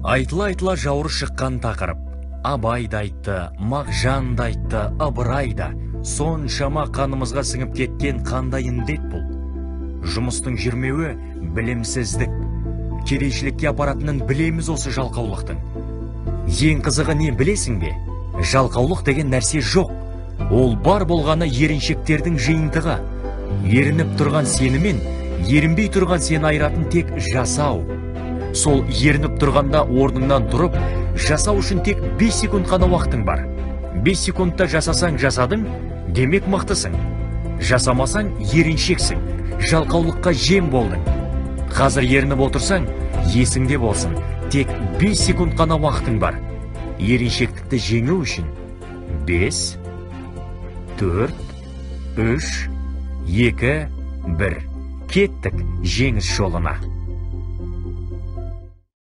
Айтыла-айтыла жауыры шыққан тақырып. Абай да айтты, Мағжан да айтты, Ыбырай да. Соншама қанымызға сіңіп кеткен қандай індет бұл? Жұмыстың жүрмеуі білімсіздік. Кедейшілікке апаратынын білеміз осы жалқаулықтың. Ең қызығы не білесің бе? Жалқаулық деген нәрсе жоқ. Ол бар болғаны еріншектердің жиынтығы. Ерініп тұрған сенімен, ерінбей тұрған сені айыратын тек жасау. Сол ерініп тұрғанда орныңнан тұрып, жасау үшін тек 5 секунд қана уақытың бар. 5 секундта жасасаң жасадың, демек мықтысың. Жасамасаң еріншексің, жалқаулыққа жем болдың. Қазір ерініп отырсаң, есіңде болсын, тек 5 секунд қана уақытың бар. Еріншектікті жеңу үшін 5, 4, 3, 2, 1. Кеттік жеңіс жолына.